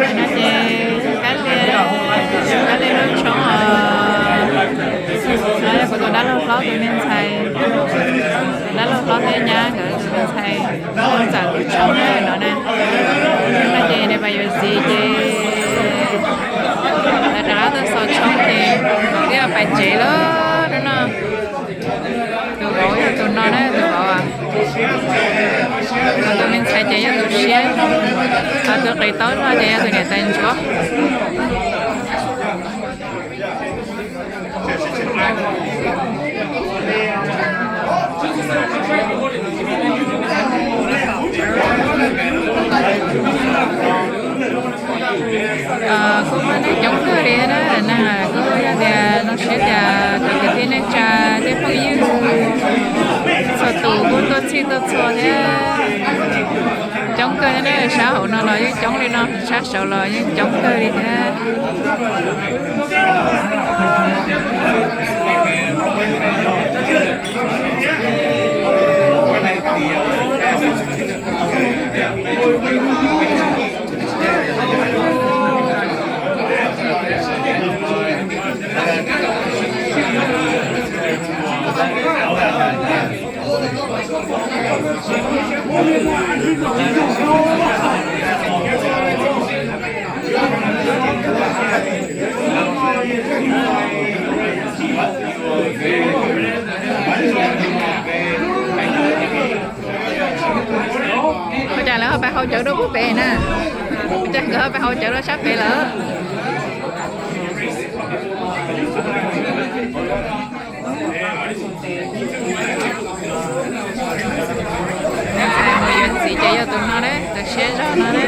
No ces kab li, kab li lub tshoob os. No yog kuv tus dab laug hlob tus me ntxhais, tus dab laug hlob thiab nyab nkawd tus me ntxhais, txawm lub tshoob no na. No ces niam pais yuav txiv ces lawv rov qab tuaj xov tshoob ces twb pais tsev lawm no. Tus vauv yog tus no na, tus vauv. Tus me ntxhais ces yog tus siab, ho tus qis taub no ces yog tus niam tais ntsuab. Kuj muaj neeg coob kawg li na, kuj yog tias zoo siab tias cov kwv tij neej tsa thiab phooj ywg txhua tus kuj tuaj txhij tuaj txhua thiab. Coob kawg thiab na, sab hauv no los yeej coob li no, sab saud los yeej coob kawg li thiab. Ua cas lawv ho pais haus cawv dua puag pem na? Ua cas nkawd ho pais haus cawv dua sab pem lawm? Mus yuav txiv ces yog tus no na, tus siab zog no na.